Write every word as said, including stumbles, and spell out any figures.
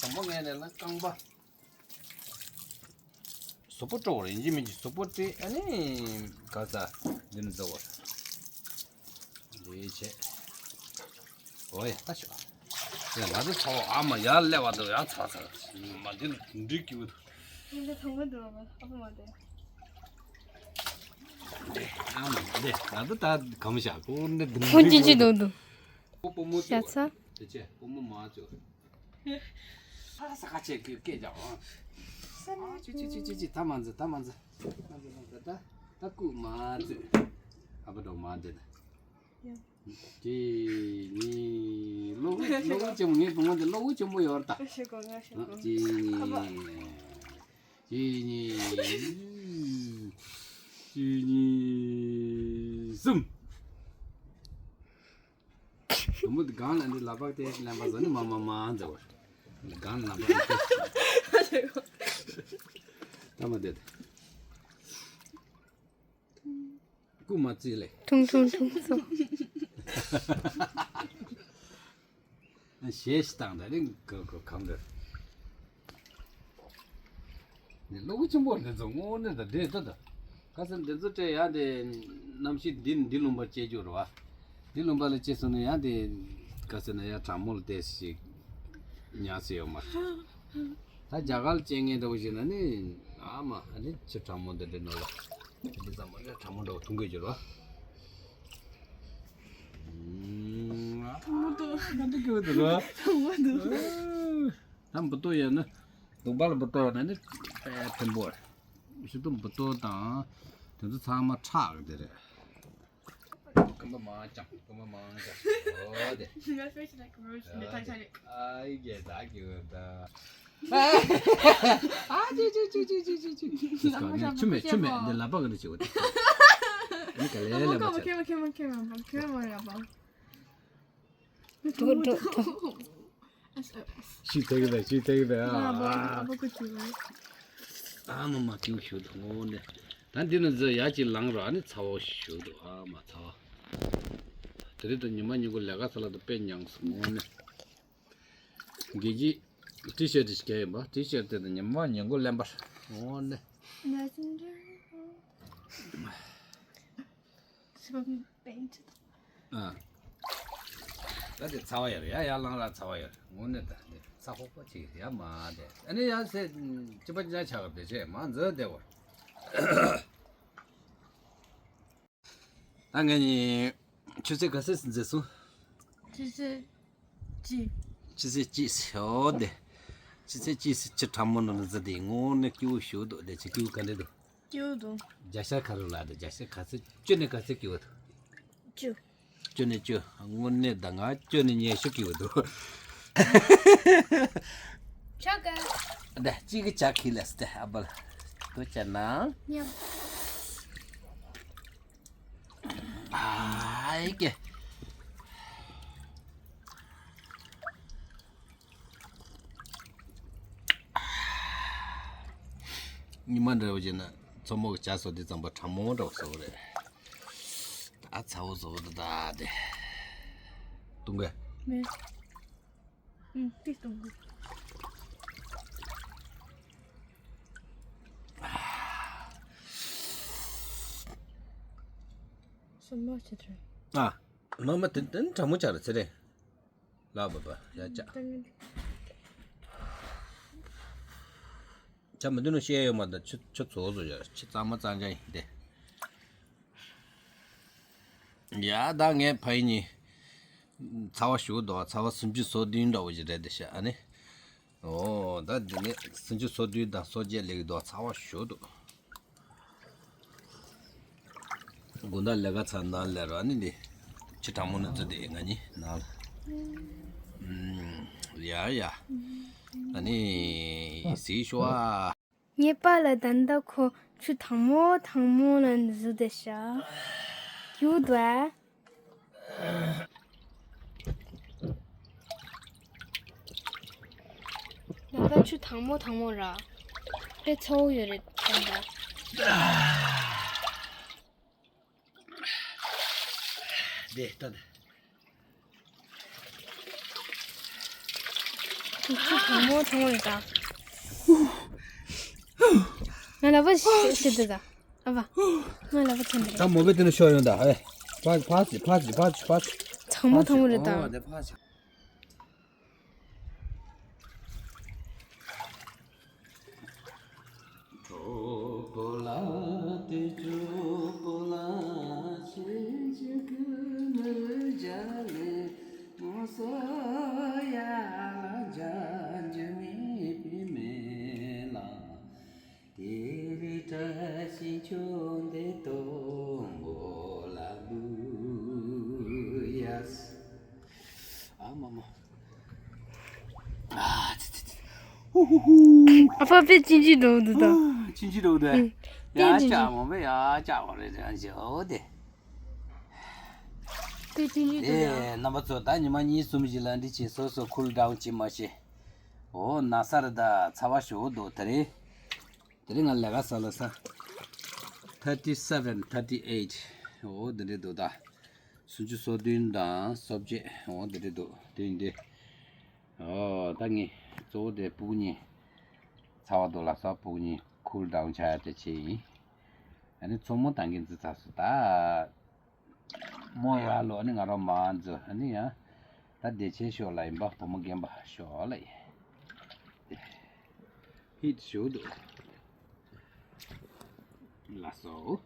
དང་པོ་ངས་ལས་ལ་རྐང་པ། གཟུགས་པོ་སྤྲོ་བར་ཡིན་གཅིག་མིན་གཅིག་གཟུགས་པོ་སྤྲད། ཨ་ནི་ག་ས་འདི་ནི་འཛོ་བར་ལས་བྱེད། འོ་ཡ་ད་ཤོག་ཡ་ང་ཚོ་ཚོ་ཨ་མ་ཡར་སླེབས་པ་འདུག་ཡར་ཚ་ཚ་མ་འདི་ལ་འགྲིག་གི་འདུག་འདི་ཐང་མ་འདུག་ཨ་མ་ཨ་ཕ་མ་དེ། ཨ་མ་འདི་ང་ཚོ་ད་གམ་བཞག་ཁོ་འདི་འདི་ཕོན་ཅི་ཅི་འདུག་འདུག་ཁོ་སྤོ་མོ་ཤ་ཚ། དེ་ཆེ་སྤོ་མོ་མ་ཅོ། ཧ་ས་ཁ་ཆེ་ཀི་སྐད་རྒྱག་ཨང་། ས་ནི་ཨ་ཅི་ཅི་ཅི་ཅི་ཅི་ད་མ་འཛི་ད་མ་འཛི། ད་འཛི་ད་ད་ད་ཀུ་མ་འཛི། ཨ་བ་དོ་མ་འཛི་ད། ཡ། ཅི་ནི་ལོ་ལོ་ཆེན་མོ་ངའི་བུ་མོ་འདི་ལོ་ཆེན་མོ་ཡོད་ད། ཤེས་གོ་ང་ཤེས་གོ་ཅི་ཁ་ནི་པ། ཅི་ནི་ཅི་ནི་གསུམ། དུམ་བུ་འདི་སྒང་ལ་འདི་ལ་ཕག་དེ་ལན་པ་ཟ་ནི་མ་མ་མ་འཛེ་བར། སྒང་ལ་ཕག་དེ། ད་མ་དེ། ཀུ་མ་ཙི་ལེ། ཐུང་ཐུང་ཐུང་སོ། ཞེས་བཏང་ད་རིང་ག་ག་གམ་རེད། ནི་ལོ་གུ་ཆེན་པོ་འདི་ཚོ་དངོས་གནས་ད་འདྲེ་ད་ད། ཁ་སང་འདི་ཚོ་སྤྲད་ཡ་དེ་གནམ་གཤིས་འདི་འདི་ལུང་པ་སྐྱེ་རྒྱུ་རེད་བ། འདི་ལུང་པ་ལ་སྐྱེ་སོང་ན་ཡ་དེ་ག་ཟེར་ན་ཡ་གྲང་མོ་ལ་དེ་ཞིག་ཉག་སེ་ཡོད་མ་རེད། ད་རྒྱ་གར་ལ་སྐྱེ་མཁན་འདྲ་བོ་ཞིག་ན་ནི་ཨ་མ་ཨ་ནི་ཆུ་གྲང་མོ་འདི་འདྲ་ནོ་ལ་འདི་ཙམ་མ་ཡ་གྲང་མོ་འདྲ་བོ་འཐུང་དགོས་རྒྱུ་རེད་བ། ཐུང་མོ་འདུག་ད་འདི་སྐྱོ་འདུག་ར། ཐུང་མོ་འདུག་ད་འབུ་ཏོ་ཡོད་ན། གདོང་པ་ལ་འབུ་ཏོ་ཡོད་ན་ནི་དཔེ་ཕན་པོ་རེད། ཤི་དུ་འབུ་ཏོ་དང་། དེ་ཚོ་ཚང་མ་ཁྲག་དེ་རེད། རྐང་པ་མང་ཅང་རྐང་པ་མང་ཅང་། འོ་དེ། ང་ཧྥེ་ཤི་ལའིག་རོ་ཤི་ནི་ཐང་ཆ་རེད། ཨ་ཡི་གེ་ད་གི་འོ་ད། ཨ་ཅི་ཅི་ཅི་ཅི་ཅི་ཅི་ཅི། ཆུ་མེད་ཆུ་མེད་འདི་ལ་པག་གི་ཅི་འོ་དེ། ནི་ག་ལེ་ལ་པག་ཆ། ཁེ་མ་ཁེ་མ་ཁེ་མ་ཁེ་མ་ར་པག་ཏོ་ཏོ་ཏོ། ཤི་ཐེག་པས་ཤི་ཐེག་པས་ཨ། ཨ་མ་མ་ཀྱུ་ཞུ་དུ་ངོ་ནས། ད་འདི་ནི་ཟི་ཡ་ཅིག་ལངས་རོགས་ཨ་ནི་ཚ་བོ་ཞུ་དུ་ཨ་མ་ཚ་བ། དེ་རིང་དུ་ཉི་མ་ཉིན་གུང་ལས་ཀ་ཚ་ལ་དུ་དཔེ་མྱངས་སོང་ངོ་ནས། དགེ་རྒྱས་ཊི་ཤར་ཊི་ཞིག་གས་ཡིན་པ་ཊི་ཤར་ཊི་དེ་དུ་ཉི་མ་ཉིན་གུང་ལེན་པར་ངོ་ནས། ཨ། ད་དེ་ཚ་བ་ཡོད་རེད་ཡ་ཡ་ལང་ལ་ཚ་བ་ཡོད་རེད་ངོ་ནས་ད་དེ་ཚ་ཧོག་པ་ཅིག་ཡ་མ་དེ་ཨ་ནི་ཡ་སེ་ཅི་པ་ཅི་ཆ་ག་དེ་ཆེ་མ་འཛོལ་དེ་བ། ད་ངས་ནི་ཆུ་ཚོད་ག་ཚོད་འཛིན་སོང་། ཆུ་ཚོད་གཅིག་ཆུ་ཚོད་གཅིག་ཟེར་འོ་དེ། ཆུ་ཚོད་གཅིག་ཟེར་ཆུ་གྲང་མོ་ནང་ལ་འཛིན་དེ་ངོ་ནས་སྐྱིད་པོ་ཞུ་འདུག་དེ་ཆུ་སྐྱིད་པོ་ག་འདྲ་འདུག་སྐྱིད་པོ་འདུག་བརྒྱ་ཆ་ག་རེ་ལ་དེ་བརྒྱ་ཆ་ག་ཚོད་བཅུ་ནས་ག་ཚོད་སྐྱིད་པོ་འདུག་བཅུ། བཅུ་ནས་བཅུ། དངོས་གནས་ད་ང་བཅུ་ནས་ཉི་ཤུ་སྐྱིད་པོ་འདུག་ཆོག་གི། ད་གཅིག་གི་ཇ་ཁི་ལས་ཏེ་ཨ་བལ། དུ་ཅ་ན། ཉམས། ཨའི་ཀེ། ཉི་མ་འདྲ་བོ་བྱས་ན་མཚོ་མོ་གི་ཇ་བཟོ་དུས་ཙམ་པ་གྲང་མོ་འདྲ་བོ་བཟོ་གི་རེད། ད་ཚ་བོ་བཟོ་གི་འདུག་ད་དེ། བཏུང་གི། མེད། ཨུ། ཏིག་བཏུང་གི། སོ་མ་ཆེ་ཆེ། ཨ། མ་མ་དེ་དེ་གྲང་མོ་ཆགས་རེད་ཚེ་རིང་། ལགས་པ་པ་ཡ་ཅག་ཇ་མི་འདུག་ན་བཤད་ཡོད་མ་ད་ཆུ་ཆུ་ཚོ་བཟོ་ཡ་ཆུ་གཙང་མ་གཙང་རྐྱང་ཡིན་ཏེ། ཡ་ད་ངས་ཕ་ཡི་ནི་ཚ་བ་ཞུ་དོ་ཚ་བ་སུམ་ཅུ་སོ་བདུན་འདྲ་བོ་ཞིག་རེད་དེ་ཤ་ཨ་ནི། ཨོ་ད་འདི་ནི་སུམ་ཅུ་སོ་བདུན་དང་སོ་བརྒྱད་ལེགས་དོ་ཚ་བ་ཞུ་དོ། དགོང་དག་ལས་ཀ་ཚར་ནང་ལས་ར་ནི་འདི་ཕྱི་དྲང་མོ་ནི་ཙུ་དེ་ང་གཉིས་ནང་ལ། ཡ་ཡ། ཨ་ནི་སི་ཤོ་ཨ། ངའི་པཱ་ལགས་ད་ལྟ་ཁོ་ཆུ་དྭངས་མོ་དྭངས་མོ་ལ་འཛུལ་བསྡད་ཤག་སྐྱིད་པོ་འདུག་ཨ། ད་ལྟ་ཆུ་དྭངས་མོ་དྭངས་མོ་ར། དཔེ་ཚ་བོ་ཡོད་རེད་ད་ལྟ། དེ་ལྟ་དེ། ཁྱི་གྲང་མོ་གྲང་མོ་རེད་ད། ང་ལ་བ་ཤི་ཤི་དུ་ད། ཨ་བ། ང་ལ་བ་ཐོན་དུ་ད་རེད། མོ་བེ་དེ་ནས་ཤོར་ཡོང་ད། ཨེ། ཕ་ཕ་ཅི་ཕ་ཅི་ཕ་ཅི་ཕ་ཅི། གྲང་མོ་གྲང་མོ་རེད་ད། ཨོ་དེ་ཕ་ཅི། ཨ་མ་མ། ཨ་ཙི་ཙི་ཙི། ཧུ་ཧུ་ཧུ། ཨ་ཕ་ཕེ་ཅིན་ཅི་འགྲོ་འདུག་ད། ཨ་ཅིན་ཅི་འགྲོ་འདུག་ཨ། ཡ་ཅིན་ཅི། ཅག་མོ་བེ་ཡ་ཅག་མོ་རེ་རེ་ཞོ་དེ། ཕེ་ཅིན་ཅི་འགྲོ་ཡ། དེ་རྣམ་པ་ཚོ་ད་ཉི་མ་གཉིས་གསུམ་ཞིག་ལ་འདི་ཅིག་སོ་སོ་ཁུལ་ཌའུན་ཅིག་མ་བྱེད། འོ་ན་ས་རེད་ད་ཚ་བ་ཞོ་འདུག་དེ་རེད། དེ་རིང་ང་ལས་ཀ་ས་ལ་ས། thirty seven, thirty eight. འོ་འདི་འདྲས་འདུག་ད། སུམ་ཅུ་སོ་བདུན་དང་སོ་བརྒྱད། འོ་འདི་འདྲས་འདུག་དེ་ཡིན་དེ། འོ་ད་ངས་གཙོ་བོ་དེ་ཕྲུ་གུ་གཉིས། ཚ་བ་འདུག་ལ་ས་ཕྲུ་གུ་གཉིས་ཁུལ་ཌའུན་ཆགས་ཡ་དེ་བྱས་ཡིན། ཨ་ནི་མཚོ་མོ་ད་གིན་འཛི་ཚ་སུ་ད། མོ་ཡར་ལོག་ནི་ང་རང་མར་འཛུལ། ཨ་ནི་ཡང་ད་བདེ་ཆེན་ཤོག་ལ་ཡིན་པ་བུ་མོ་རྒན་པ་ཤོག་ལ་ཡིན། ཧིད་ཞུ་འདུག་ལ་སོ།